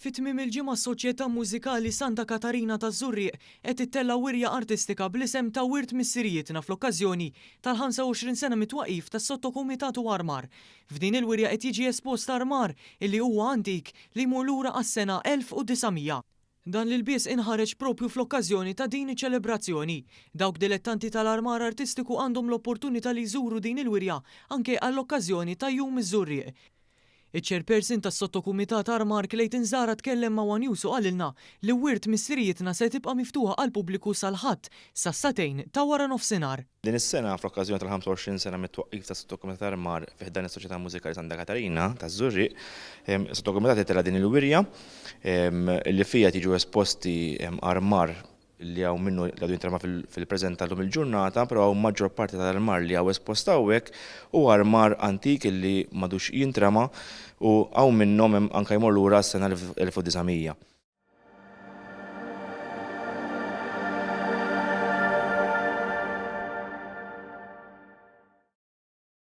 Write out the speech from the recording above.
Fi tmiem il-ġimgħa s-Soċjetà Mużikali Santa Katarina taż-Żurrieq qed ittella' wirja artistika bl-isem ta' Wirt Missirijietna fl-okkażjoni tal-25 sena mit-twaqqif tas-Sottokumitatu Armar. F'din il-wirja qed jiġi espost armar illi huwa antik li jmur lura għas-sena 1900. Dan l-ilbies inħareġ proprju fl-okkażjoni ta' din iċ-ċelebrazzjoni. Dawk dilettanti tal-armar artistiku għandhom l-opportunità li jżuru din il-wirja anke għall-okkażjoni ta' Jum iż-Żurrieq. Iċ-Chairperson tas-Sottokumitat Armar Clayton Zahra tkellem ma' one News u qalilna li Wirt Missirijietna se tibqa' miftuħa għall-pubbliku sal-Ħadd sas-sagħtejn ta' waranofsinhar. Din is-sena, fl-okkażjoni tal-25 sena mit-twaqqif tas-Sottokumitat Armar fi ħdan is-Soċjetà Mużikali Santa Katarina taż-Żurrieq, is-Sottokumitat itella' din il-wirja li fiha qed jiġu esposti armar li hawn minnu li għadu jintrema fil-preżent tal-lum il-ġurnata, però hawn maġġor parti tal-armar li hawn espost hawnhekk huwa armar antik li m'għadux jintrema u hawn minnhom hemm anke jmur lura għas-sena 1900.